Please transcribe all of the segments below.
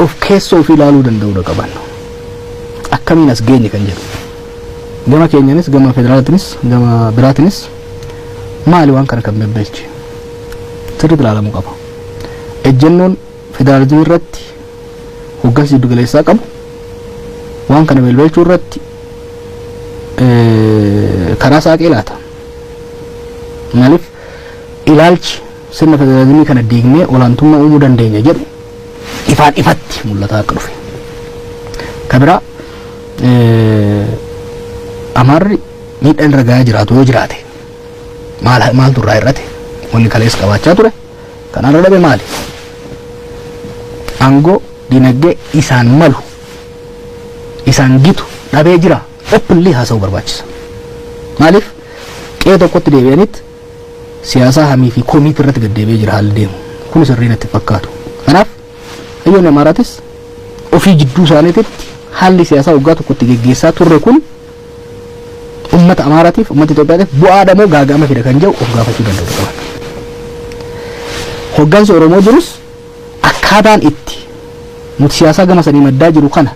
Of keessoo ofii ilaaluu danda'uudha qaban. Akkamiin as geenye kan jedhu. Gama keenyanis, gama federaalaatiinis, gama biraatiinis maali waan kana kan bebbeelche? Sirriitti ilaalamuu qaba. Ejjennoon federaalizimii irratti hoggansi giddu galeessaa qabu waan kana belbelchuu irratti karaa saaqee laata. Maaliif ilaalchi sirna federaalizimii kana diignee olaantummaa uumuu dandeenya jedhu ifaan ifatti mul'ataa akka dhufe. Ka biraa, Amaarri miidhaan irra gahaa jiraatu yoo jiraate, maal maaltu irraa hir'ate? Wanni kalees qabaachaa ture kanarra dhabe maali? Aangoo dinagdee isaan malu, isaan gitu dhabee jira. Openly haasa'uu barbaachisa. Maaliif qe'ee tokkotti deebi'anitti siyaasaa hamii fi komiitii irratti gaddeebi'ee jira haalli deemu. Kun sirrii natti fakkaatu. Kanaaf hayyoonni Amaaraatis ofii jidduu isaaniititti haalli siyaasaa waggaa tokkotti geggeessaa turre kun ummata Amaaraatiif, ummata Itoophiyaatiif bu'aadha moo gaaga'ama fida kan jedhu of gaafachuu danda'u qaban. Hoggansi Oromoo jirus akkaataan itti nuti siyaasaa gama sanii maddaa jiru kana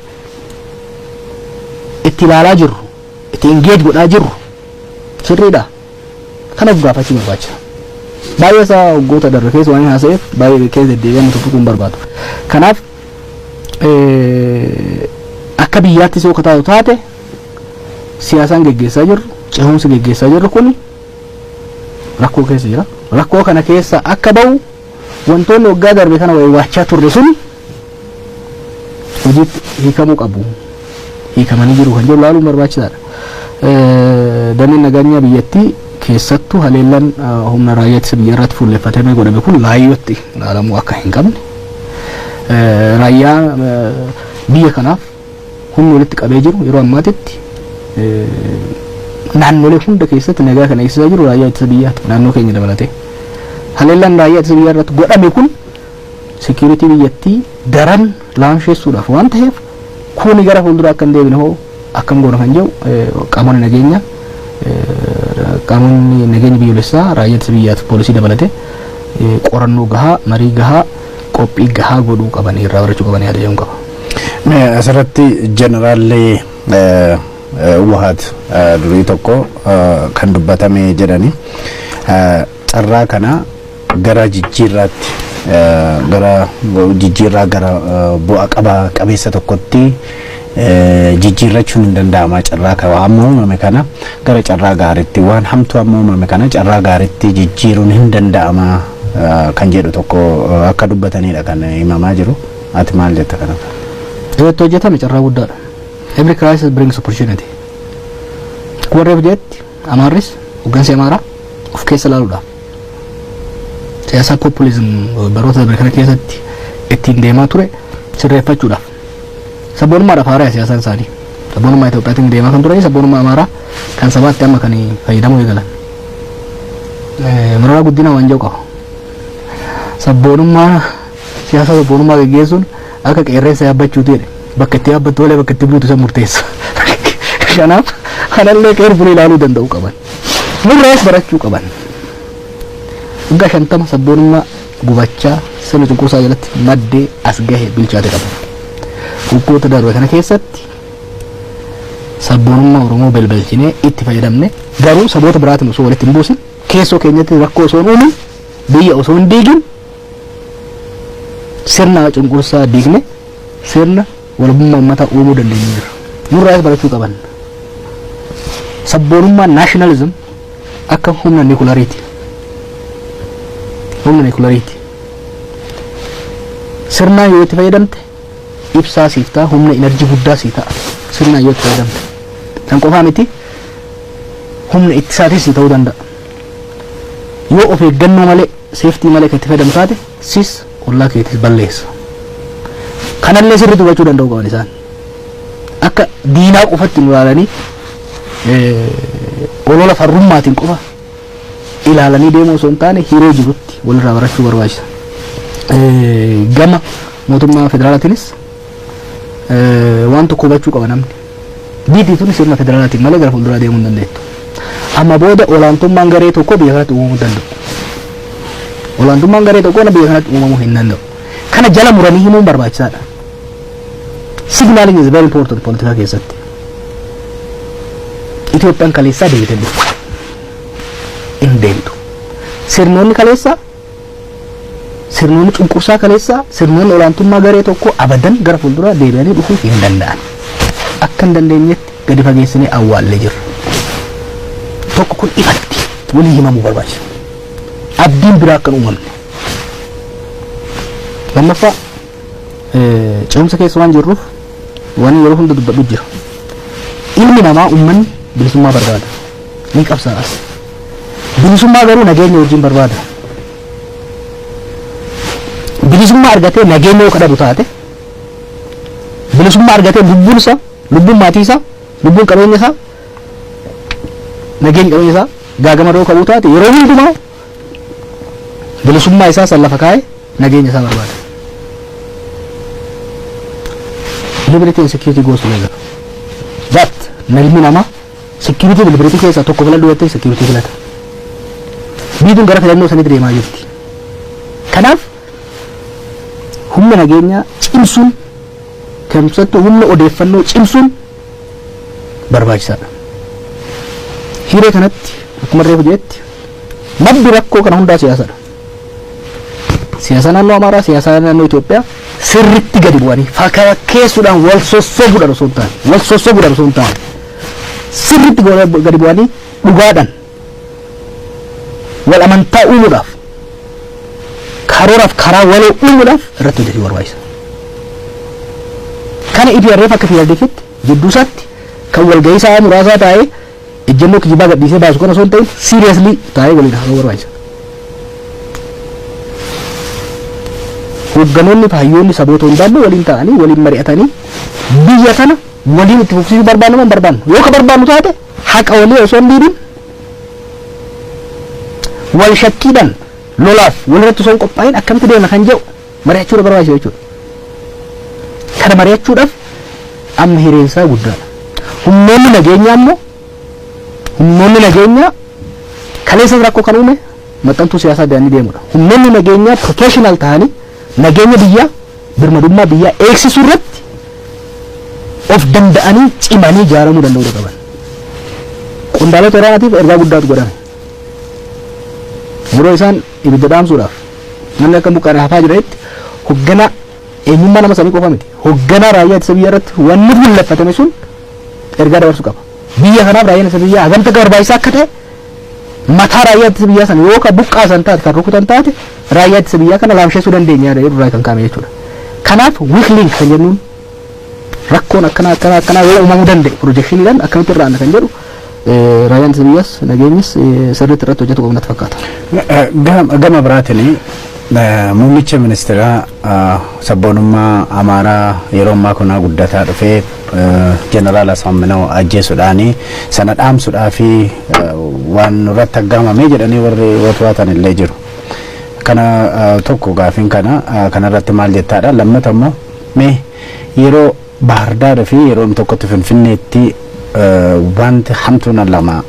itti ilaalaa jirru, itti engage godhaa jirru sirriidha. Kana of gaafachuu barbaachisa. Baay'ee isaa waggoota darbe keessa waan haasa'eef baay'ee keessa deddeebi'ee amma tuttuquu hin barbaadu. Kanaaf akka biyyaattis yoo kataatu taate, siyaasaan geggeessaa jirru, cehumsi geggeessaa jirru kun rakkoo keessa jira. Rakkoo kana keessa akka ba'u wantoonni waggaa darbe kana waywwaachaa turre sun hojiitti hiikamuu qabu. Hiikamanii jiru kan jedhu ilaaluun barbaachisaadha. Dameen nageenya biyyattii, keessattuu haleellaan humna raayyaa ittisa biyyaa irratti fuulleffatamee godhame kun laayyootti ilaalamuu akka hin qabne, raayyaa biyya kanaaf humni walitti qabee jiru, yeroo ammaatitti naannolee hunda keessatti nagaa kana eegsisaa jiru raayyaa ittisa biyyaati, naannoo keenya dabalatee. Haleellaan raayyaa ittisa biyyaa irratti godhame kun security biyyattii daran laamsheessuudhaaf waan ta'eef, kuni gara fuulduraa akka hin deebine hoo akkam goona kan jedhu qaamonni nageenya, qaamonni nageenya biyyoolessaa, raayyaa ittisa biyyaatiif poolisii dabalatee qorannoo gahaa, marii gahaa, qophii gahaa godhuu qaban, irraa barachuu qaban yaada jedhuun qaba. Mee asirratti jeneraalli Wahat durii tokko kan dubbatame jedhani, carraa kana gara jijjiirraatti, gara jijjiirraa gara bu'a qaba qabeessa tokkotti jijjiirrachuun hin danda'ama. Carraa kana amma uumame kana gara carraa gaariitti, waan hamtuu amma uumame kana carraa gaariitti jijjiiruun hin danda'ama kan jedhu tokko akka dubbatanidha kan himamaa jiru. Ati maal jetta kanaaf? Yoo itti hojjetame carraa guddaadha. Every crisis brings opportunity. Akkuma reefu jetti, Amaarris, hooggansi Amaaraa of keessa ilaaluudhaaf siyaasa populism baroota darbe kana keessatti ittiin deemaa ture sirreeffachuudhaaf, sabboonummaadhaaf haaraa siyaasaan isaanii, sabboonummaa Itoophiyaatiin deemaa kan turanii, sabboonummaa Amaaraa kan sabaatti amma kan fayyadamuu eegalan. Mararaa Guddinaa waan jedhu qaba. Sabboonummaa, siyaasa sabboonummaa geggeessuun akka qeerrensa yaabbachuuti jedhe. Bakka itti yaabbattu malee bakka itti buutu isa murteessa. Kanaaf kanallee qeerfuu ilaaluu danda'u qaban. Nurraas barachuu qaban. Waggaa 50 sabboonummaa gubachaa sirna cunqursaa jalatti maddee as gahe bilchaate qaba. Waggoota darbe kana keessatti sabboonummaa Oromoo belbelchinee itti fayyadamne, garuu saboota biraatiin osoo walitti hin buusin, keessoo keenyatti rakkoo osoo hin uumin, biyya osoo hin diigin, sirna cunqursaa diigne sirna walabummaa uummataa uumuu dandeenye jirra. Nurraas barachuu qaban. Sabboonummaan, nationalism, akka humna nikulariiti. Humna nikulariiti. Sirnaan yoo itti fayyadamte ibsaa siif ta'a, humna energy guddaa siif ta'a. Sirnaan yoo itti fayyadamte. Kan qofaa miti, humna ittisaatis ta'uu danda'a. Yoo of eeggannoo malee, safety malee kan itti fayyadamu taate, sis ollaa keetis balleessa. Kanallee sirriitti hubachuu danda'u qaban isaan. Akka diinaa qofatti nu ilaalanii, olola farrummaatiin qofa ilaalanii deemuu osoo hin taane, hiree jirutti walirraa barachuu barbaachisa. Gama mootummaa federaalaatiinis waan tokko hubachuu qaba namni. Biyyi tun sirna federaalaatiin malee gara fuulduraa deemuu hin dandeettu. Amma booda olaantummaan garee tokko biyya kanatti uumamuu danda'u. Olaantummaan garee tokko biyya kanatti uumamuu hin danda'u. Kana jala muranii himuun barbaachisaadha. Signaling is very important politikaa keessatti. Itoophiyaan kaleessaa deebitee dhuftu hin deemtu. Sirnoonni kaleessaa, sirnoonni cunqursaa kaleessaa, sirnoonni olaantummaa garee tokko abadan gara fuulduraa deebi'anii dhufuu hin danda'an. Akka hin dandeenyetti gadi fageessinee awwaallee jirra. Tokko kun ifatti walii himamuu barbaachisa. Abdiin biraa akka hin uumamne. Lammaffaa, ce'umsa keessa waan jirruuf waan yeroo hunda dubbadhu jira. Ilmi namaa, uummanni bilisummaa barbaada. Ni qabsaa'as. Bilisummaa garuu nageenya wajjin barbaada. Bilisummaa argatee nageenya yoo kadhatu taate, bilisummaa argatee lubbuun isaa, lubbuun maatii isaa, lubbuun qabeenya isaa, nageenya qabeenya isaa gaagama yoo qabu taate, yeroo hundumaa bilisummaa isaa san lafa kaa'ee nageenya isaa barbaada. Liberty and security goes together. That ilmi namaa security fi liberty keessaa tokko filadhu jettee security filata. Biyyi gara filannoo sanitti deemaa jirti. Kanaaf humna nageenyaa cimsuun, keessattuu humna odeeffannoo cimsuun barbaachisaadha. Hiree kanatti akkuma reefu jedhetti maddi rakkoo kana hundaa siyaasadha. Siyaasa naannoo Amaaraa, siyaasa naannoo Itoophiyaa sirritti gadi bu'anii fakkeessuudhaan wal sossobuudhaan osoo hin taane, wal sossobuudhaan osoo hin taane, sirritti gadi bu'anii dhugaadhaan wal amantaa uumuudhaaf, karooraaf karaa waloo uumuudhaaf irratti hojjechuu barbaachisa. Kana EPRDF akka PRDFitti jidduu isaatti kan walgahii isaa muraasaa taa'ee ejjennoo kijibaa gadhiisee baasu kana osoo hin ta'in, seriously taa'ee waliin haasa'uu barbaachisa. Hoogganoonni fi hayyoonni saboota hundaallee waliin ta'anii waliin mari'atanii biyya kana waliin itti fufsiisuu barbaannu moo hin barbaannu? Yoo ka barbaannu taate, haqa walii osoo hin dhiibin, wal shakkiidhaan lolaaf walirratti osoo hin qophaa'in akkamitti deema kan jedhu mari'achuudha barbaachisa jechuudha. Kana mari'achuudhaaf amma hireensaa guddaadha. Humnoonni nageenyaa immoo, humnoonni nageenyaa kaleessa rakkoo kan uume maxxantuu siyaasaa deemanii deemudha. Humnoonni nageenyaa professional ta'anii nageenya biyyaa, birmadummaa biyyaa eegsisuu irratti of danda'anii cimanii ijaaramuu danda'uu qaban. Qondaalota waraanaatiif ergaa guddaatu godhame. Yeroo isaan ibidda dhaamsuudhaaf namni akka buqqaane hafaa jiranitti, hoogganaa eenyummaa nama sanii qofa miti. Hoogganaa raayyaa ittisa biyyaa irratti wanni fuulleffatame sun ergaa dabarsuu qaba. Biyya kanaaf raayyaan ittisa biyyaa hagam takka barbaachisaa akka ta'e, mataa raayyaa ittisa biyyaa sana yoo ka buqqaasan taate, kan rukutan taate, raayyaa ittisa biyyaa kana laamsheessuu dandeenya yaada jedhu irraa kan kaa'ame jechuudha. Kanaaf weak link kan jennuun, rakkoon akkanaa akkanaa akkanaa yoo uumamuu danda'e projectioniidhaan akkamitti irraa kan jedhu, raayyaan ittisa biyyaas nageenyis sirriitti irratti hojjetu qabu natti fakkaata. Gama biraatiin muummicha ministeeraa sabboonummaa Amaaraa yeroo ammaa kana guddataa dhufee Jeneraal Asaaminoo ajjeesuudhaani sana dhaamsuudhaa fi waan nurratti aggaamamee jedhanii warri watwaatan illee jiru. Kana tokko gaafiin kana kanarratti maal jettaadha? Lammata immoo mee yeroo Baahirdaar fi yeroo tokkotti Finfinneetti wanti hamtuun lama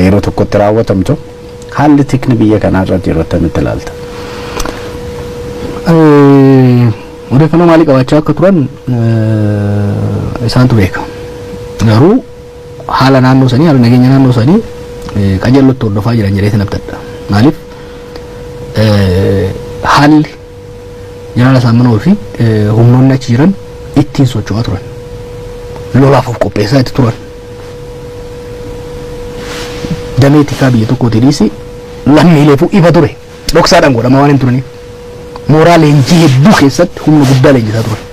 yeroo tokkotti raawwatamtu, haalli tikni biyya kanaa irratti yeroo akkamitti ilaalta? Odeeffannoo maalii qabaachaa akka turan isaantu beeka. Garuu haala naannoo sanii, haala nageenya naannoo sanii qajeellotti hordofaa jiran jedhee abdadha. Maaliif, haalli Jeneraal Asaaminoo fi humnoonni achi jiran ittiin socho'aa turan, lolaaf of qopheessaa itti turan, damee tikaa biyya tokkootiinis lammiileefuu ifa ture. Dhoksaadhaan godhamaa waan hin turaniif mooraa leenjii hedduu keessatti humna guddaa leenjisaa turan.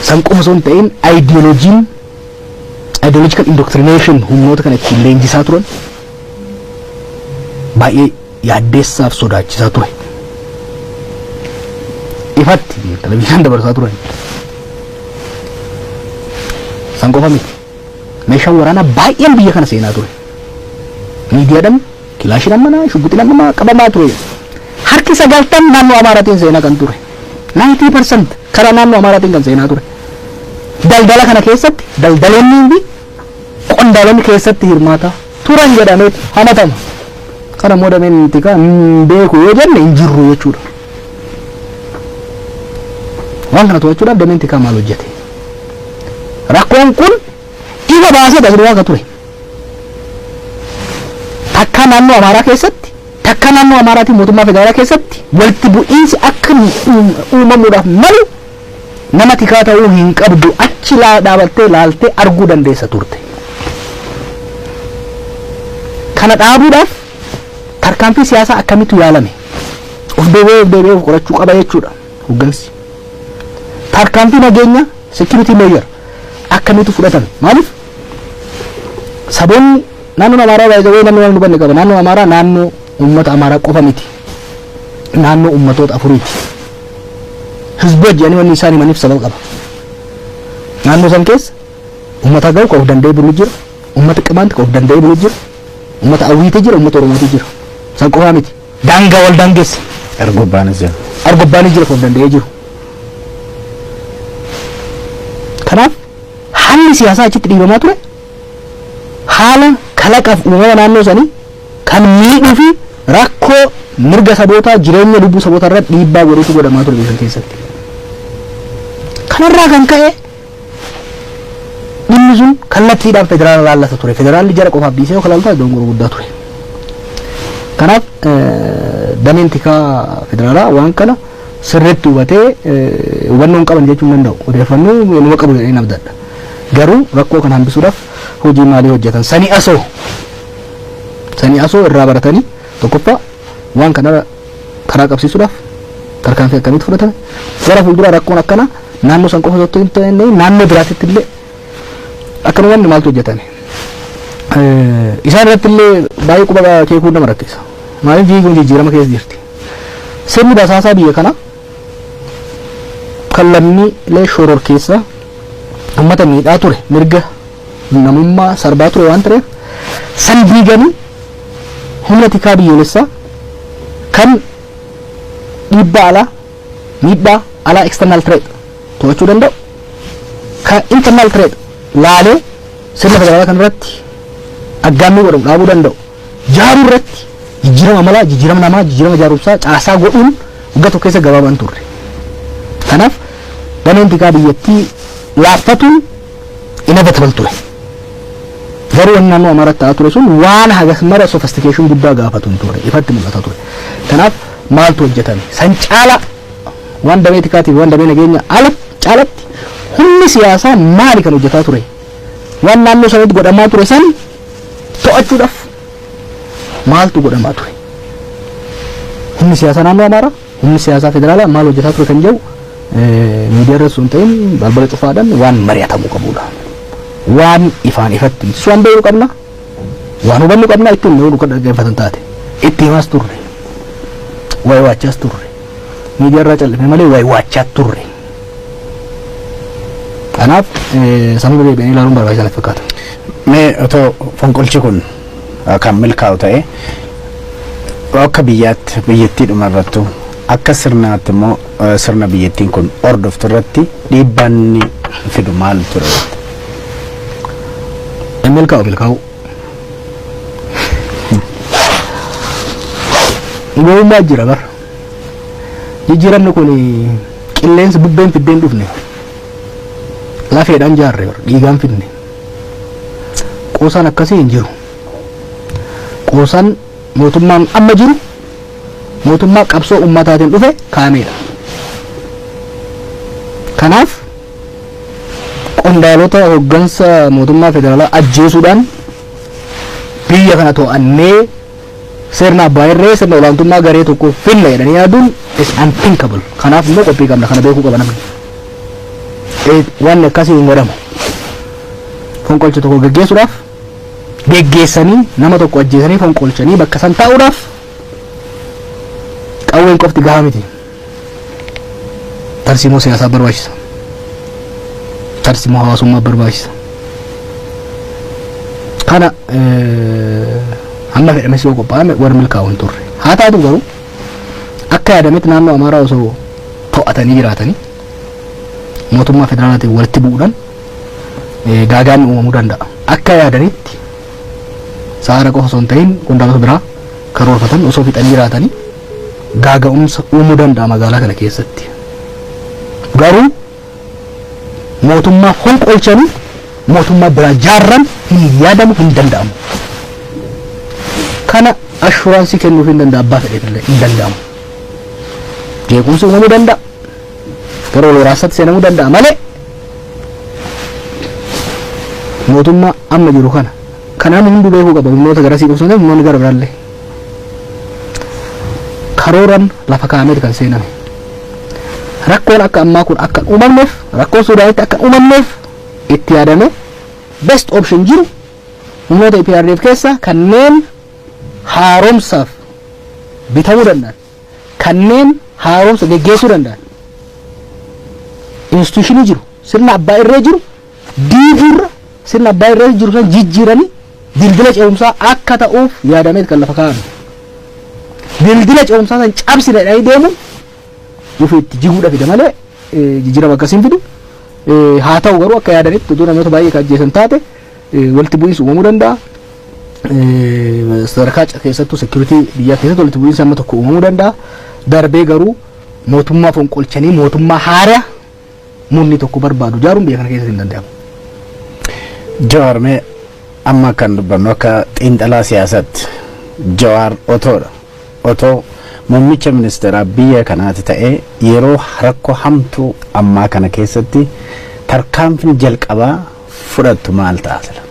San qofa osoo hin ta'in, ideoloojiin, ideological indoctrination humnoota kana ittiin leenjisaa turan baay'ee yaaddeessaaf sodaachisaa ture. Ifatti televizyiinaan dabarsaa turan. San qofa miti. Meeshaan waraanaa baay'een biyya kana seenaa ture. Miidiyaadhaan kilaashiin ammanaa, shugguxiin ammanaa qabamaa ture. Harki 90 naannoo Amaaraatiin seenaa kan ture. 90% karaa naannoo Amaaraatiin kan seenaa ture. Daldala kana keessatti daldaloonni fi qondaalonni keessatti hirmaata turan jedhamee hamatama. Kana immoo dameen tikaa hin beeku yoo jenne hin jirru jechuudha. Waan kana to'achuudhaaf dameen tikaa maal hojjete? Rakkoon kun ifa baasee tasirraa akka ture. Takka naannoo Amaaraa keessatti, takka naannoo Amaaraatiin mootummaa federaalaa keessatti walitti bu'iinsi akka uumamuudhaaf malu nama tikaa ta'uu hin qabdu, achi dhaabattee laaltee arguu dandeessa turte. Kana dhaabuudhaaf tarkaanfii siyaasaa akkamittu yaalame? Of deebi'ee of deebi'ee of qorachuu qaba jechuudha hoggansi. Tarkaanfii nageenya, security measure, akkamitu fudhatame? Maaliif saboonni naannoon Amaaraa baay'ee namni waan hubanne qaba. Naannoo Amaaraa naannoo uummata Amaaraa qofa miti. Naannoo uummatoota afuriiti. Hizboot jedhanii wanni isaan himaniif sababa qaba. Naannoo san keessa uummata Agaw ka of danda'ee bulu jira. Uummata Qimaanti ka of danda'ee bulu jira. Uummata Awwiiti jira. Uummata Oromooti jira. San qofaa miti. Daangaa wal daangeessa. Argobbaanis jira. Argobbaanis jira, ka of danda'ee jiru. Kanaaf haalli siyaasaa achitti dhiibamaa ture haala kalaqaaf uumama naannoo sanii kan miidhuu fi rakkoo mirga sabootaa, jireenya lubbuu sabootaa irratti dhiibbaa godhutu godhamaa ture biyya keessatti. Kanarraa kan ka'e dhimmi sun kallattiidhaan federaala laallata ture. Federaalli jara qofaaf dhiisee yoo kalaaltu dogongora guddaa ture. Kanaaf dameen tikaa federaalaa waan kana sirriitti hubatee, hubannoo hin qaban jechuu hin danda'u. Odeeffannoo numa qabu jedhee abdadha. Garuu rakkoo kana hambisuudhaaf hojii maalii hojjetan? Sanii asoo irraa baratanii, tokkoffaa waan kana karaa qabsiisuudhaaf tarkaanfii akkamitti fudhatame? Gara fuulduraa rakkoon akkana naannoo san qofa osoo hin ta'in naannoo biraatitti illee akkanuma wanni maaltu hojjetame? Isaan irratti illee baay'ee quba keekuu nama rakkisa. Maaliif biyyi kun jijjiirama keessa jirti. Sirni basaasaa biyya kana kan lammiilee shoror keessa uummata miidhaa ture, mirga namummaa sarbaa ture waan ta'eef, san diiganii humna tikaa biyyoolessaa kan dhiibbaa alaa, miidhaa alaa, external threat to'achuu danda'u, kan internal threat laalee sirna federaalaa kan irratti aggaammii godhamu dhaabuu danda'u jaaruu irratti jijjiirama amalaa, jijjiirama namaa, jijjiirama jaarumsaa caasaa godhuun waggaa tokko keessa gabaabaan turre. Kanaaf dameen tikaa biyyattii laaffatuun inevitable ture. Garuu wanni naannoo Amaaraatti ta'aa ture sun waan hagas mara sophistication guddaa gaafatu hin turre, ifatti mul'ata ture. Kanaaf maaltu hojjetame? San caala waan damee tikaatiif waan damee nageenya ala caalatti humni siyaasaa maali kan hojjetaa ture? Waan naannoo sanatti godhamaa ture san to'achuudhaaf maaltu godhamaa ture? Humni siyaasaa naannoo Amaaraa, humni siyaasaa federaalaa maal hojjetaa ture kan jedhu miidiyaa irratti sun ta'in balbala cufaadhaan waan mari'atamuu qabudha. Waan ifaan ifatti nutis waan beekuu qabna, waan hubannu qabna, ittiin nu dhaggeeffatan taate. Itti himaas turre. Wayi waachaas turre. Miidiyaa irraa callisne malee wayi waachaa turre. Kanaaf sanuma deebi'anii ilaaluun barbaachisaa natti fakkaata. Mee otoo fonqolchi kun kan milkaa'u ta'e, akka biyyaatti biyyattiidhuma irrattu, akka sirnaatti immoo sirna biyyattiin kun hordoftu irratti dhiibbaan inni fidu maal ture? Milkaa'u milkaa'u. Gowwummaa jira bara. Jijjiiramni kun qilleensa bubbeen fiddeen dhufne. Lafeedhaan jaarre bara, dhiigaan fidne. Qoosaan akkasii hin jiru. Qoosaan mootummaan amma jiru mootummaa qabsoo ummataatiin dhufe kaa'ameedha. Kanaaf qondaalota hoggansa mootummaa federaalaa ajjeesuudhaan biyya kana to'annee sirna abbaa irree, sirna olaantummaa garee tokko finna jedhanii yaaduun is unthinkable. Kanaaf immoo qophii qabna, kana beekuu qaba namni. Wanni akkasii hin godhamu. Fonqolcha tokko geggeessuudhaaf, geggeessanii nama tokko ajjeesanii fonqolchanii bakka san taa'uudhaaf qawween qofti gahaa miti. Tarsiimoo siyaasaa barbaachisa. Tarsiimoo hawaasummaa barbaachisa. Kana hamma fedhames yoo qophaa'ame warri milkaa'u hin turre. Haa taatu garuu akka yaadametti naannoo Amaaraa osoo to'atanii jiraatanii mootummaa federaalaatiin walitti bu'uudhaan gaagaan uumamuu danda'a. Akka yaadanitti Saara qofa osoo hin ta'in qondaalota biraa karoorfatan osoo fixanii jiraatanii gaaga'umsa uumuu danda'a magaalaa kana keessatti. Garuu mootummaa fonqolchanii mootummaa biraa jaarran hin yaadamu, hin danda'amu. Kana assurance kennuuf hin danda'a abbaa fedheefillee hin danda'amu. Jeequmsi uumamuu danda'a. Gara wal waraansaatti seenamuu danda'a malee mootummaa amma jiru kana kanaan hunduu beekuu qaba. Humnoota garasii qubsanii, humnoonni gara biraallee karooran lafa kaa'ameeti kan seename. Rakkoon akka ammaa kun akka hin uumamneef, rakkoon Suudaanitti akka hin uumamneef itti yaadame best option jiru humnoota EPRDF keessa kanneen haaromsaaf bitamuu danda'an, kanneen haaromsa geggeessuu danda'an, institution jiru, sirna abbaa irree jiru diiguurra sirna abbaa irree jiru san jijjiiranii dildila ce'umsaa akka ta'uuf yaadameet kan lafa kaa'ame. Dildila ce'umsaa san cabsina jedhanii deemuun ofiitti jiguudha fida malee jijjiirama akkasiin fidu. Haa ta'u garuu akka yaadanitti utuu namoota baay'ee kan ajjeesan taate walitti bu'iinsi uumamuu danda'a. Sadarkaa keessattuu security biyyaa keessatti walitti bu'iinsi amma tokko uumamuu danda'a. Darbee garuu mootummaa fonqolchanii mootummaa haaraa murni tokko barbaadu ijaaruun biyya kana keessatti hin danda'amu. Jawaar, mee amma kan dubbannu akka xiinxalaa siyaasaatti Jawaar otoodha. Otoo muummicha ministeeraa biyya kanaati ta'ee yeroo rakkoo hamtuu ammaa kana keessatti tarkaanfiin jalqabaa fudhattu maal ta'a sila?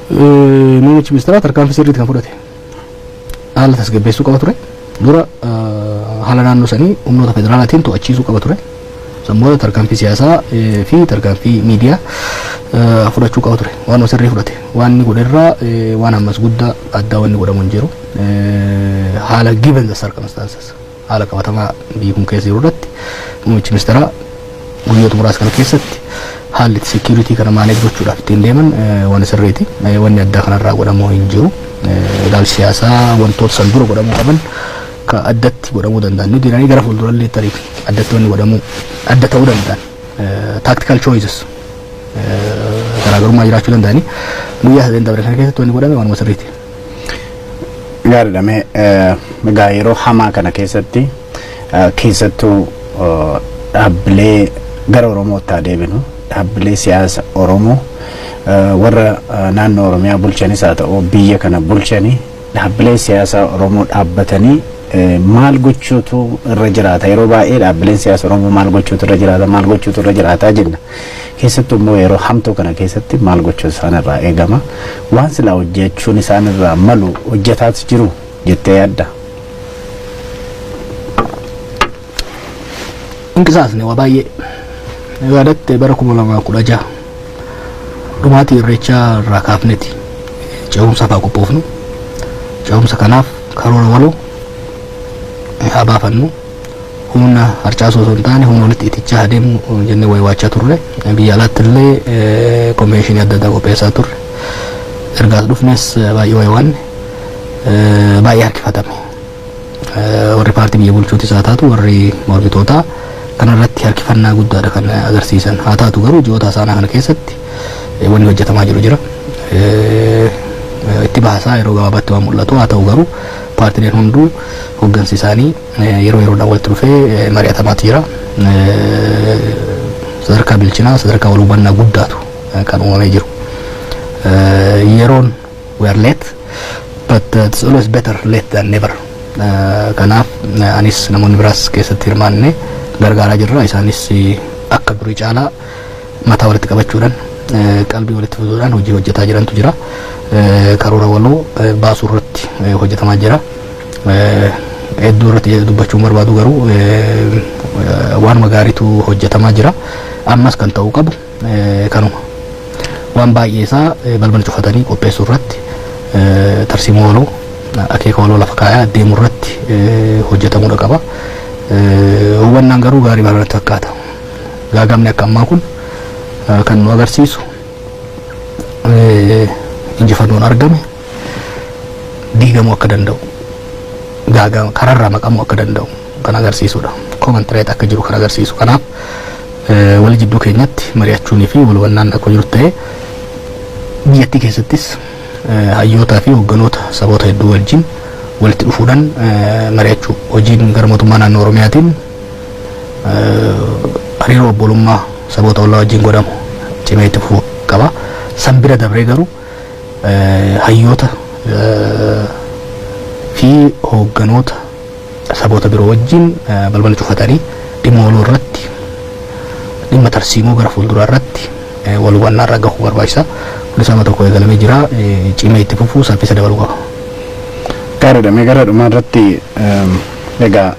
Muummichi ministeeraa tarkaanfii sirriitti kan fudhate. Haala tasgabbeessuu qaba ture. Dura haala naannoo sanii humnoota federaalaatiin to'achiisuu qaba ture. Sammoota tarkaanfii siyaasaa fi tarkaanfii miidiyaa fudhachuu qaba ture. Waan sirrii fudhate. Waan inni godhe irraa waan ammas guddaa addaa wanni godhamu hin jiru. Haala given the circumstances, haala qabatamaa biyyi kun keessa jiru irratti muummichi ministeeraa guyyoota muraasa kana keessatti haalli security kana manage gochuudhaaf ittiin deeman waan sirriiti. Wanni addaa kanarraa godhamu hin jiru. Ilaalchi siyaasaa wantoota san dura godhamuu qaban ka addatti godhamuu danda'an ni jiranii, gara fuuldurallee tarii addatti wanni godhamuu adda ta'uu danda'an tactical choices garaagarummaa jiraachuu danda'anii guyyaa sadeen dabre kana keessatti wanni godhame waanuma sirriiti. Gaariidha. Mee egaa yeroo hamaa kana keessatti keessattuu dhaabbilee gara Oromootti haa deebinu, dhaabbilee siyaasa Oromoo warra naannoo Oromiyaa bulchanis haa ta'u biyya kana bulchanii, dhaabbilee siyaasaa Oromoo dhaabbatanii maal gochuutu irra jiraata? Yeroo baay'ee dhaabbileen siyaasa Oromoo maal gochuutu irra jiraata, maal gochuutu irra jiraata jenna. Keessattuu immoo yeroo hamtuu kana keessatti maal gochuu isaan irraa eegama? Waan silaa hojjechuun isaan irraa malu hojjetaatu jiru jettee yaadda? Inqisaasne waa baay'ee yaadatte. Bara 2016 dhumaatii Irreechaa irraa kaafneti ce'umsa faa qophoofnu, ce'umsa kanaaf karoora waloo haa baafannu, humna harcaasoo osoo hin taane humna walitti itichaa adeemu jennee waywaachaa turre. Biyya alaatti illee convention adda addaa qopheessaa turre. Ergaas dhufnes baay'ee waywaanne, baay'ee harkifatame. Warri paartii biyya bulchuutis haa taatu warri mormitootaa kanarratti harkifannaa guddaadha kan agarsiisan. Haa taatu garuu ji'oota isaanaa kana keessatti wanni hojjetamaa jiru jira. Itti baasaa yeroo gabaabaatti waan mul'atu. Haa ta'u garuu paartileen hunduu hoggansi isaanii yeroo yeroodhaan walitti dhufee mari'atamaatu jira. Sadarkaa bilchinaa, sadarkaa wal hubannaa guddaatu kan uumamee jiru. Yeroon we are late, but it's always better late than never. Kanaaf anis namoonni biraas keessatti hirmaanne gargaaraa jirra. Isaanis akka durii caalaa mataa walitti qabachuudhaan, qalbii walitti fiduudhaan hojii hojjetaa jirantu jira. Karoora waloo baasuu irratti hojjetamaa jira. Hedduu irratti dubbachuun barbaadu garuu waanuma gaariitu hojjetamaa jira. Ammas kan ta'uu qabu kanuma. Waan baay'ee isaa balbala cufatanii qopheessuu irratti, tarsiimoo waloo, akeeka waloo lafa kaayaa deemuu irratti hojjetamuudha qaba. Hubannaan garuu gaarii baranatti fakkaata. Gaagamni akka ammaa kun kan nu agarsiisu injifannoon argame diigamuu akka danda'u, gaagama kararraa maqamuu akka danda'u kan agarsiisudha. Common threat akka jiru kan agarsiisu. Kanaaf wal jidduu keenyatti mari'achuunii fi wal hubannaan akka jiru ta'ee biyyattii keessattis hayyootaa fi hogganoota saboota hedduu wajjin walitti dhufuudhaan mari'achuu hojiin gara mootummaa naannoo Oromiyaatiin Hariiroo obbolummaa saboota ollaa wajjin godhamu cimee itti fufuu qaba. San bira dabree garuu hayyoota fi hoogganoota saboota biroo wajjin balbala cufatanii dhimma waloo irratti, dhimma tarsiimoo gara fuulduraa irratti wal hubannaa irra gahuu barbaachisa. Kunis amma tokko eegalamee jira. Cimee itti fufuu, saffisa dabaluu qaba. Gaariidha. Mee gara dhumaa irratti, egaa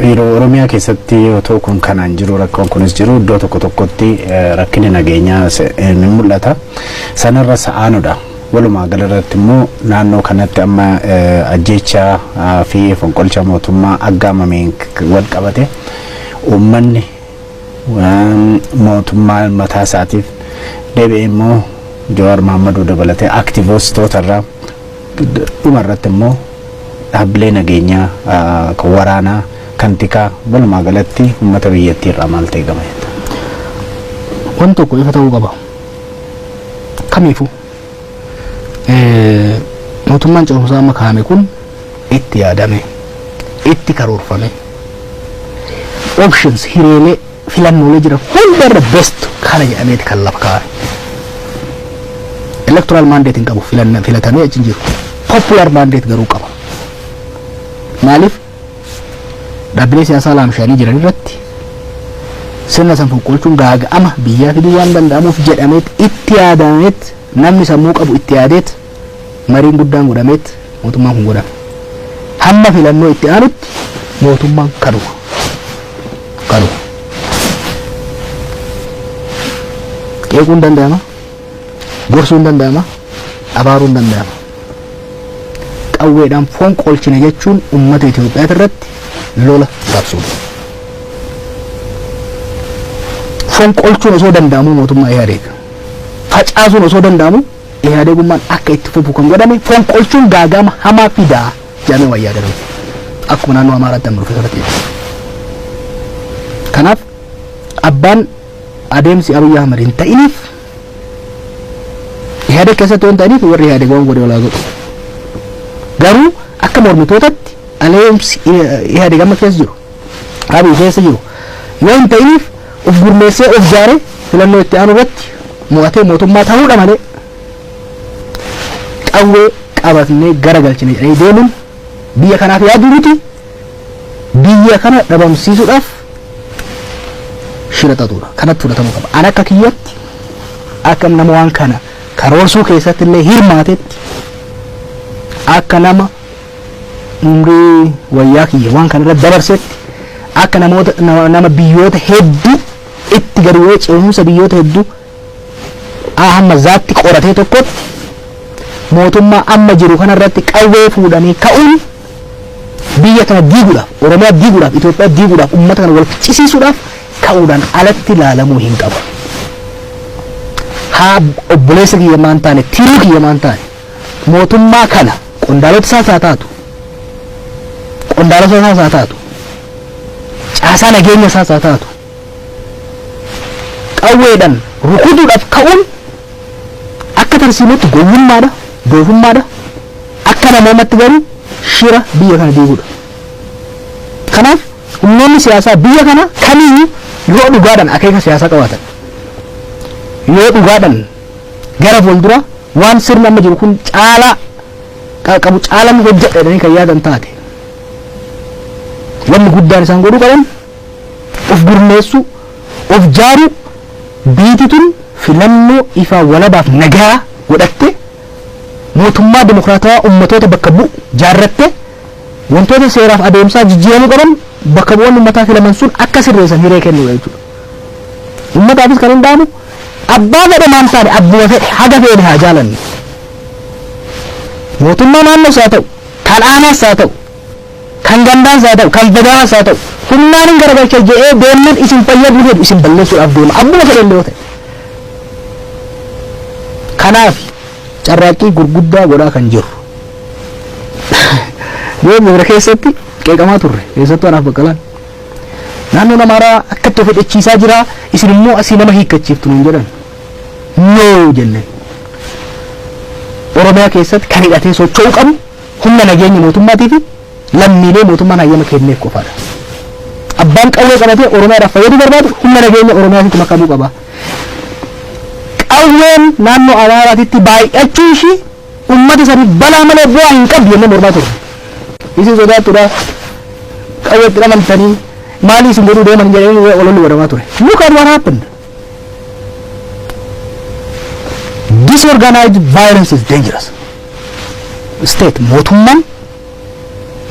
yeroo Oromiyaa keessatti otoo kun kanaan jiru, rakkoon kunis jiru, iddoo tokko tokkotti rakkinni nageenyaa ni mul'ata. Sanarra sa'aanudha. Walumaa galarratti immoo naannoo kanatti amma ajjeechaa fi fonqolcha mootummaa aggaamameen wal qabate uummanni mootummaa mataa isaatiif deebi'ee immoo Jawaar Mahammaduu dabalatee aktivistoota irraa, dhuma irratti immoo dhaabbilee nageenyaa kan waraanaa, kan tikaa, walumaa galatti uummata biyyattii irraa maal ta'e gama jetta? Waan tokko ifa ta'uu qaba. Kamiifuu mootummaan ce'umsaa amma kaa'ame kun itti yaadame, itti karoorfame, options, hireelee filannoolee jiran hundarra best kana jedhameeti kan lafa kaa'ame. Electoral mandate hin qabu, filatamee achi hin jiru. Popular mandate garuu qaba. Maaliif? Dhaabbilee siyaasaa laamshaanii jiran irratti sirna san fonqolchuun gaaga'ama biyyaa fiduu waan danda'amuuf jedhameet, itti yaadameet, namni sammuu qabu itti yaadeet, mariin guddaan godhameet mootummaan kun godhame. Hamma filannoo itti aanutti mootummaan kanuma. Kanuma. Qeequun danda'ama. Gorsuun danda'ama. Abaaruun danda'ama. Qawweedhaan fonqolchine jechuun uummata Itoophiyaa irratti lola labsuudha. Fonqolchuun osoo danda'amu mootummaa Ihaadeeg, facaasuun osoo danda'amu, Ihaadeegummaan akka itti fufu kan godhame fonqolchuun gaagama hamaa fidaa jedhamee waan yaadame. Akkuma naannoo Amaaraatti amma dhufe sanatti. Kanaaf abbaan adeemsi Abiyyi Ahmad hin ta'iniif, Ihaadeeg keessatti waan ta'aniif, warri Ihaadeeg waan godhe walaa godhu. Garuu akka mormitootatti adeemsi Ihaadeeg amma keessa jiru, Abiy keessa jiru yoo hin ta'iniif, of gurmeessee of jaaree filannoo itti aanu irratti mo'atee mootummaa ta'uudha malee qawwee qabatnee gara galchine jedhanii deemuun biyya kanaaf yaaduu miti, biyya kana dhabamsiisuudhaaf shira xaxuudha. Kanatti fudhatamuu qaba. An akka kiyyatti, akka nama waan kana karoorsuu keessatti illee hirmaatetti, akka nama umrii wayyaa kiyya waan kana irra dabarsetti, akka namoota nama biyyoota hedduu itti gadi bu'ee ce'umsa biyyoota hedduu hamma zaatti qoratee tokkotti, mootummaa amma jiru kanarratti qawwee fuudhanii ka'uun biyya kana diiguudhaaf, Oromiyaa diiguudhaaf, Itoophiyaa diiguudhaaf, uummata kana wal ficcisiisuudhaaf ka'uudhaan alatti ilaalamuu hin qabu. Haa obboleessa kiyya maan taane, tiruu kiyya maan taane, mootummaa kana qondaalota isaas haa taatu, qondaalota isaas haa taatu, caasaa nageenya isaas haa taatu, qawweedhaan rukutuudhaaf ka'uun akka tarsiimootti gowwummaadha, doofummaadha, akka namoomatti garuu shira biyya kana diiguudha. Kanaaf humnoonni siyaasaa biyya kana kamiyyuu yoo dhugaadhaan akeeka siyaasaa qabaatan, yoo dhugaadhaan gara fuuldura waan sirni amma jiru kun caalaa qabu caalaan hojjedha jedhanii kan yaadan taate, wanni guddaan isaan godhuu qaban of gurmeessuu, of jaaruu, biiti tun filannoo ifaa walabaaf nagaa godhatte, mootummaa dimokiraatawaa ummatoota bakka bu'u jaarratte, wantoota seeraaf adeemsaa jijjiiramuu qaban bakka bu'oonni ummataa filaman sun akka sirreessan hiree kennuudha jechuudha. Ummataafis kan hundaa'amu, abbaa fedhe maan taane, abbuma fedhe haga feene haa jaalannu. Mootummaa naannoos haa ta'u, kan aanaas haa ta'u, kan gandaas haa ta'u, kan federaalaas haa ta'u, humnaan hin garagalcha jedhee deemnan isin fayyaduu fedhu isin balleessuudhaaf deema, abbuma fedhe illee yoo ta'e. Kanaaf carraaqqii gurguddaa godhaa kan jiru. Yoo bira keessatti qeeqamaa turre, keessattuu anaaf Baqqalaan. Naannoon Amaaraa akkatti of hidhachiisaa jira, isin immoo asii nama hiikkachiiftu nuun jedhan. No jenne. Oromiyaa keessatti kan hidhatee socho'uu qabu humna nageenya mootummaatii fi lammiilee mootummaan hayyama kenneef qofaadha. Abbaan qawwee qabatee Oromiyaadhaaf fayyaduu barbaadu humna nageenya Oromiyaatitti makamuu qaba. Qawween naannoo Amaaraatitti baay'achuu ishii uummata saniif balaa malee bu'aa hin qabdu jennee mormaa turre. Isin sodaattuudha, qawweetti dhamantanii maalii isin godhuu deeman jedhanii ololli godhamaa ture. Look at what happened. Disorganized violence is dangerous. State mootummaan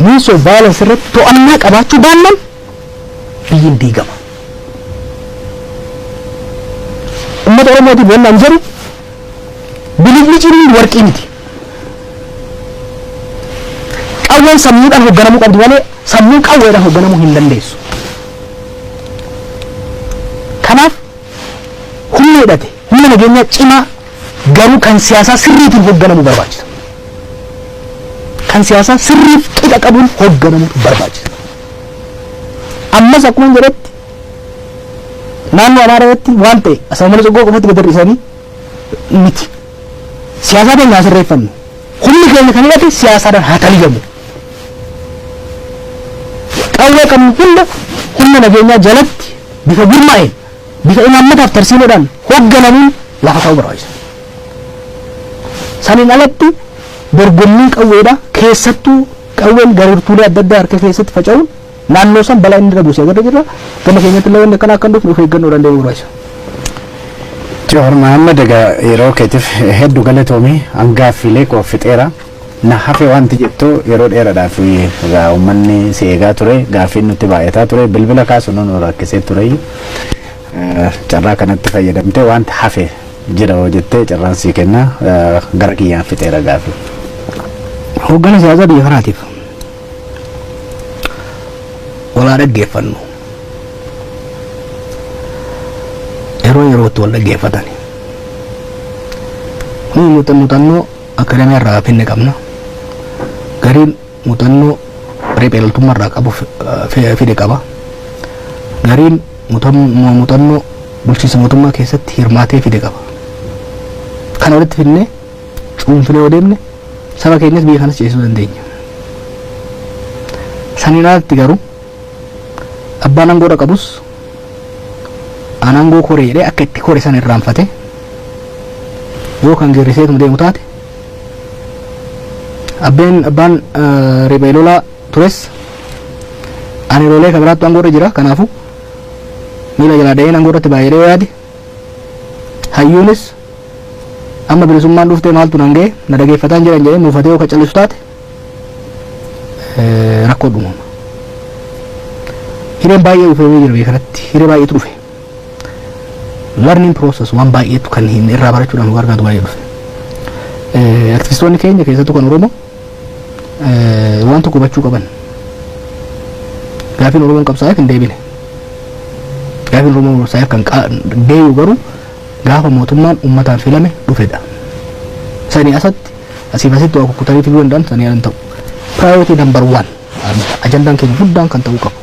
means of violence irratti to'annaa qabaachuu baannaan biyyiin diigama. Uummata Oromootiif wanni an jedhu, bililli warqii miti. Qawween sammuudhaan hoogganamuu qabdi malee sammuun qawweedhaan hoogganamuu hin dandeessu. Kanaaf humna hidhate, humna nageenyaa cimaa garuu kan siyaasaa sirriitiin hoogganamuu barbaachisa. Kan siyaasaa sirriif qixa qabuun hoogganamuu barbaachisa. Ammas akkuma jedhetti, naannoo Amaaraa irratti waan ta'e asama malee qoggoo qofatti gad hir'isanii miti. Siyaasaa keenya haa sirreeffannu. Humni keenya kan hidhate siyaasaadhaan haa taligamu. Qawwee qabnu hunda humna nageenyaa jalatti bifa gurmaa'een, bifa imaammataaf tarsiimoodhaan hoogganamuun lafa ta'uu barbaachisa. Saniin alatti dorgommiin qawweedha, keessattuu qawween gartuulee adda addaa harka keessatti faca'uun naannoo san balaa inni irra buuse agarra jirra. Gama keenyatti illee wanni akkana akka hin dhufne of eeggannoo danda'uu barbaachisa. Jowaar Mohaammed, egaa yeroo keetiif hedduu galatoomii, hangaaffiilee koo fixeera. Na hafe wanti jettu, yeroo dheeraadhaaf egaa uummanni si eegaa ture, gaaffiin nutti baay'ataa ture, bilbila kaasu nu rakkisee ture. Carraa kanatti fayyadamtee wanti hafe jira hoo jettee carraan sii kenna, gara kiyyaan fixeera gaaffii. Hooggana siyaasaa biyya kanaatiif walaa dhaggeeffannu. Yeroo yerootti wal dhaggeeffatan. Nuyi muuxannoo akademii irraa finne qabna. Gariin muuxannoo riphee loltummaa irraa qabu fide qaba. Gariin muuxannoo bulchiinsa mootummaa keessatti hirmaatee fide qaba. Kana walitti fidnee cuunfinee yoo deemne saba keenyas biyya kanas ceesisuu dandeenya. Saniin alatti garuu abbaan aangoodha qabus aan aangoo koree jedhee akka itti kore san irraanfate yoo kan geerriseetuma deemu taate, abbaan riphee lolaa tures ani lolee kan biraattu aangoo irra jira, kanaafu miila jalaa da'een aangoo irratti baay'ee yoo yaade, hayyuunis amma bilisummaan dhuftee maaltu nan ga'e, na dhageeffataan jiran jedhee muufatee yoo ka callisu taate, rakkoo uumama. Hireen baay'ee dhufee jira biyya kanatti, hiree baay'eetu dhufe. Learning process waan baay'eetu kan hin irraa barachuudhaan nu gargaaru baay'ee dhufe. Aktivistoonni keenya, keessattuu kan Oromoo, waan tokko hubachuu qaban. Gaafiin Oromoon qabsaa'eef hin deebine. Gaafiin Oromoon qabsaa'eef kan deebi'u garuu gaafa mootummaan uummataan filame dhufedha. Sanii asatti asiif asitti waa kukkutanii fiduu danda'an sanii hin ta'u. Priority number one, ajandaan keenya guddaan kan ta'uu qabu.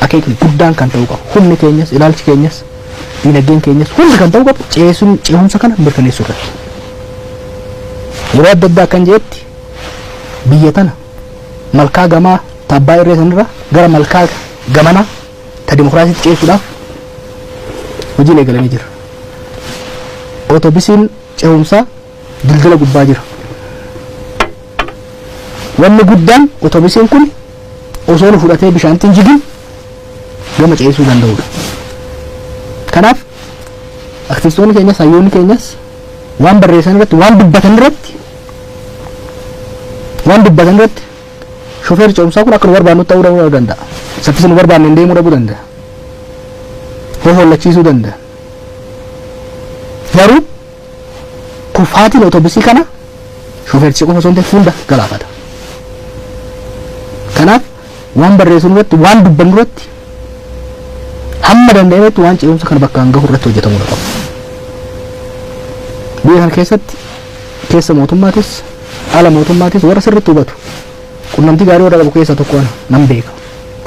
Akeekni guddaan kan ta'uu qabu. Humni keenyas, ilaalchi keenyas, diinagdeen keenyas hundi kan ta'uu qabu ceesuun ceehumsa kana mirkaneessuu irratti. Yeroo adda addaa akkan jedhetti, biyya tana malkaa gamaa tabbaa irree sanirra gara malkaa gamanaa ta dimokiraasiitti ceesuudhaaf hojiin eegalamee jira. Ootobisiin ceehumsaa dildila gubbaa jira. Wanni guddaan otobisiin kun osoo nu fudhatee bishaanitti hin jigin gama ceesisuu danda'udha. Kanaaf aktivistoonni keenyas hayyoonni keenyas waan barreessan irratti, waan dubbatan irratti shofeerri ce'umsaa kun akka nu barbaannu ta'uu dhabuu danda'a. Saffisa nu barbaanne deemuu dhabuu danda'a. Hollachiisuu danda'a. Garuu kufaatiin otobisii kana shofeerchi qofa osoo hin ta'in hunda galaafata. Kanaaf waan barreessinu irratti, waan dubbannu irratti, hamma danda'ametti waan ce'umsa kana bakkaan gahu irratti hojjetamuu qaba. Biyya kana keessatti keessa mootummaatis ala mootummaatis warra sirriitti hubatu, qunnamtii gaarii warra qabu keessaa tokko ana nan beeka.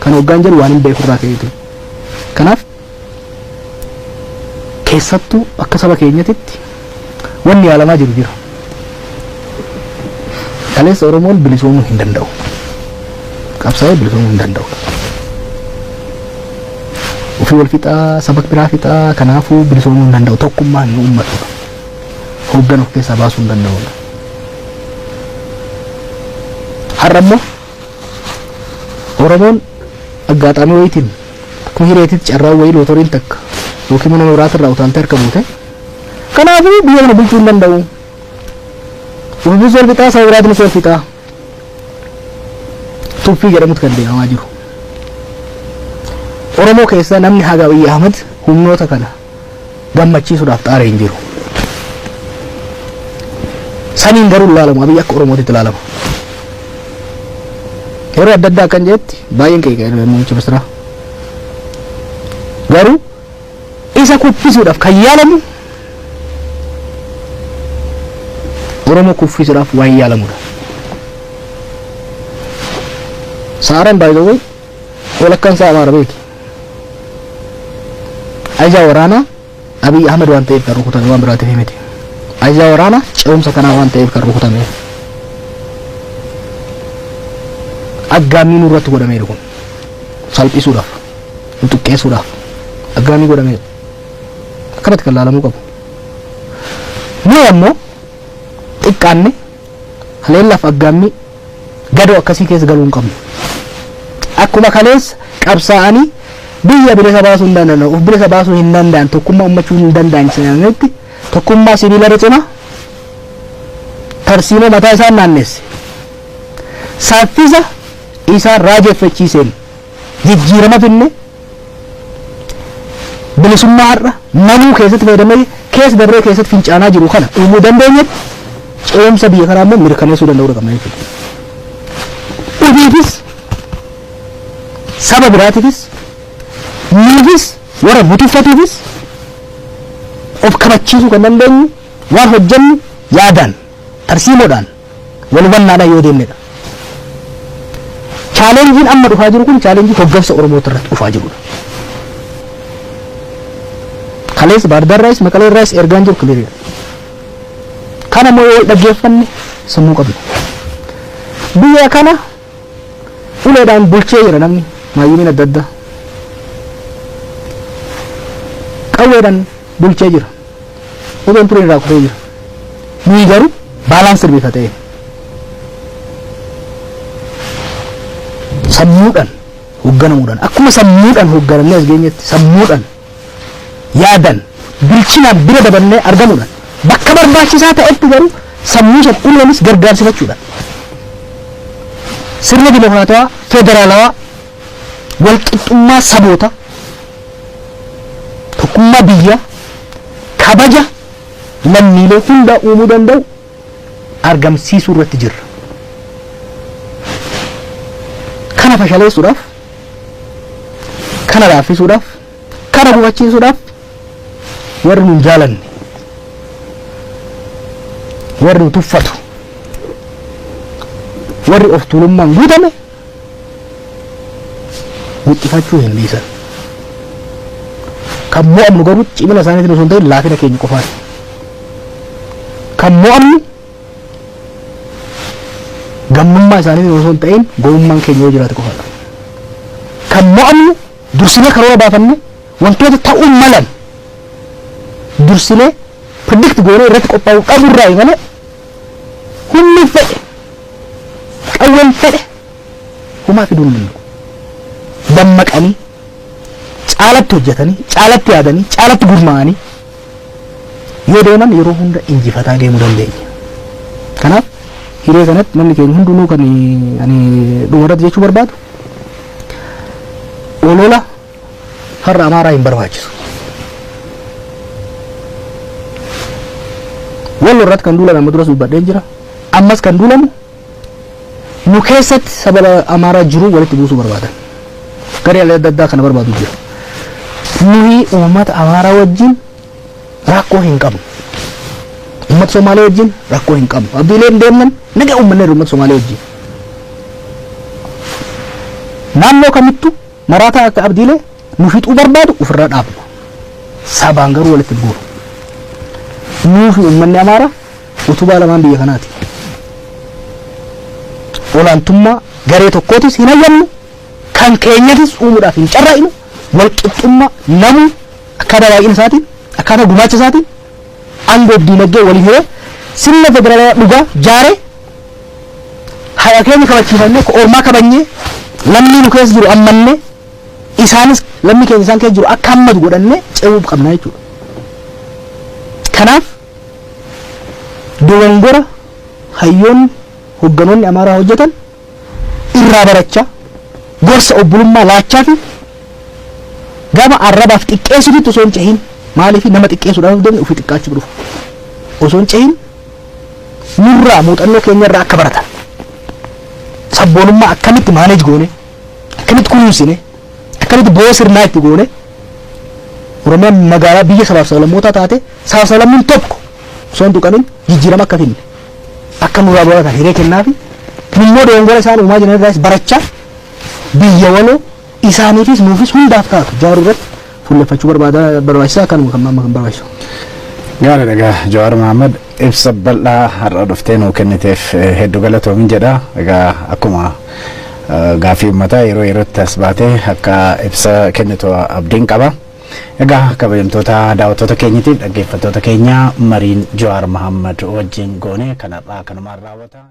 Kan hoggaan jedhu waan hin beeku irraa ka'eetu. Kanaaf keessattuu akka saba keenyatitti wanni yaalamaa jiru jira. Kaleessa Oromoon bilisoomuu hin danda'u. Qabsaa'ee bilisoomuu hin danda'u. Ofii wal fixaa, saba biraa fixaa, kanaafuu bilisoomuu hin danda'u, tokkummaa hin uummatudha. Hooggan of keessaa baasuu hin danda'udha. Har'a immoo Oromoon aggaaxaamii wayiitiin akkuma hireetitti carraa wayii lootoriin takka yookiin mana biraatirraa utaaltee harka buute. Kanaafuu biyya kana bulchuu hin danda'u. Ofiis wal fixaa, saba biraatiinis wal fixaa. Tuffii jedhamutu kan deemamaa jiru. Oromoo keessaa namni haga Abiyyi Ahmad humnoota kana gammachiisuudhaaf xaaree hin jiru. Saniin garuu ilaalamu, Abiyyi akka Oromootitti ilaalama. Yeroo adda addaa akkan jedhetti baay'een qeeqa muummicha ministeeraa. Garuu isa kuffisuudhaaf kan yaalamu Oromoo kuffisuudhaaf waan yaalamudha. Saaraan, by the way, walakkaan isaa Amaara beeki. Ajajaa waraanaa Abiy Ahmed waan ta'eef kan rukutame, waan biraatiif miti. Ajajaa waraanaa ce'umsa kanaa waan ta'eef kan rukutame. Aggaammii nurratti godhameera kun. Salphisuudhaaf, nu xiqqeessuudhaaf aggaamii godhameera. Akkanatti kan laalamuu qabu. Nuyi ammoo xiqqaanne haleellaaf aggaammii gadoo akkasii keessa galuu hin qabnu. Akkuma kaleessa qabsaa'anii biyya bilisa baasuu hin danda'an, of bilisa baasuu hin danda'an, tokkummaa ummachuu hin danda'an sananitti tokkummaa sibiila irra cimaa tarsiimoo mataa isaan naannesse. Saffisa isaan raajeffachiiseen jijjiirama finne, bilisummaa har'a namuu keessatti fayyadamee keessa dabree keessatti fincaanaa jiru kana uumuu dandeenyetti, ce'umsa biyya kanaa immoo mirkaneessuu danda'uu qabna jechuudha. Ofiifis, saba biraatiifis, nuufis, warra nu tuffatuufis of kabachiisuu kan dandeenyu waan hojjennu yaadaan, tarsiimoodhaan, wal hubannaadhaan yoo deemnedha. Challengeiin amma dhufaa jiru kun challenge hoggansa Oromoo irratti dhufaa jirudha. Kaleessa Baardaarraayis Maqaleerraayis ergaan jiru clearidha. Kana immoo yoo dhaggeeffanne sammuu qabna. Biyya kana uleedhaan bulchee jira namni maayyimiin adda addaa. Qawweedhaan bulchee jira. Uleen tureen irraa kufee jira. Nuyi garuu balance bifa ta'een sammuudhaan hoogganamuudhaan, akkuma sammuudhaan hoogganamnee as geenyetti, sammuudhaan, yaadan, bilchinaan bira dabannee argamuudhaan, bakka barbaachisaa ta'etti garuu sammuu san uleenis gargaarsifachuudhaan, sirna dimokiraatawaa federaalawaa, walqixxummaa saboota, tokkummaa biyya, kabaja lammiilee hunda uumuu danda'u argamsiisuu irratti jirra. Kana fashaleessuudhaaf, kana laaffisuudhaaf, kana hubachiisuudhaaf warri nun jaalanne, warri nu tuffatu, warri of tuulummaan guutame wixxifachuu hin dhiisan. Kan mo'amnu garuu cimina isaaniitiin osoo hin ta'in laafina keenya qofaati. Kan mo'amnu gammummaa isaaniitiin osoo hin ta'in gowwummaan keenya yoo jiraate qofaadha. Kan mo'amnu dursinee karoora baafanne, wantoota ta'uu malan dursinee predict goonee irratti qophaa'uu dhabuurraa malee, humni fedhe, qawween fedhe homaa fiduu hin danda'u. Dammaqanii, caalatti hojjetanii, caalatti yaadanii, caalatti gurmaa'anii yoo deeman yeroo hunda injifataa deemuu dandeenya. Kanaaf hiree kanatti namni keenya hundinuu, kan ani dhumarratti jechuu barbaadu, olola farra Amaaraa hin barbaachisu. Wallo irratti kan duulame amma duras dubbadheen jira. Ammas kan duulamu nu keessatti saba Amaaraa jiru walitti buusuu barbaadan. Garee adda addaa kana barbaadu jira. Nuyi uummata Amaaraa wajjin rakkoo hin qabnu. Uummata Somaalee wajjin rakkoo hin qabnu. Abdiileen deemnan nagaa uummanneerra uummata Somaalee wajjin. Naannoo kamittuu maraataa akka Abdiilee nu fixuu barbaadu ofirraa dhaabna. Sabaan garuu walitti hin buuru. Nuu fi uummanni Amaaraa utubaa lamaan biyya kanaati. Olaantummaa garee tokkootis hin hayyamnu, kan keenyatis uumuudhaaf hin carraa'inu. Walqixxummaa namu akkaataa baay'ina isaatiin, akkaataa gumaacha isaatiin aangoof diinagdee waliin hiree sirna federaalaa dhugaa jaaree, haqa keenya kabachiifannee, ormaa kabajnee, lammii nu keessa jiru ammannee, isaanis lammii keenya isaan keessa jiru akka hammatu godhannee ce'uu qabna jechuudha. Kanaaf dogongora hayyoonni, hogganoonni Amaaraa hojjetan irraa barachaa, gorsa obbolummaa laachaa fi gama arrabaaf xiqqeessuutti osoo hin cehin, maaliif nama xiqqeessuudhaaf deemne ofii xiqqaachuu dhufu, osoo hin cehin, nurraa muuxannoo keenyarraa akka baratan, sabboonummaa akkamitti manage goone, akkamitti kunuunsine, akkamitti bo'oo sirnaa itti goone, Oromiyaan magaalaa biyya sabaaf sablammootaa taate, sabaaf sablammiin tokko osoo hin tuqamin jijjiirama akka finne akka nurraa baratan hiree kennaafi, immoo dogongora isaan uumaa jiran irraas barachaa, biyya waloo isaaniifis nuufis hundaaf taatu jaaruu irratti fuulleffachuu barbaada barbaachisaa, kanuma kan amma kan barbaachisu. Gaariidha egaa, Jawaar Mohaammed, ibsa bal'aa har'a dhuftee nuu kenniteef hedduu galatoomin jedha. Egaa akkuma gaaffii uummataa yeroo yerootti as baatee akka ibsa kennitu abdiin qaba. Egaa kabajamtoota daawwattoota keenyatiif dhaggeeffattoota keenya, mariin Jawaar Mohaammed wajjin goone kanarraa kanumaan raawwata.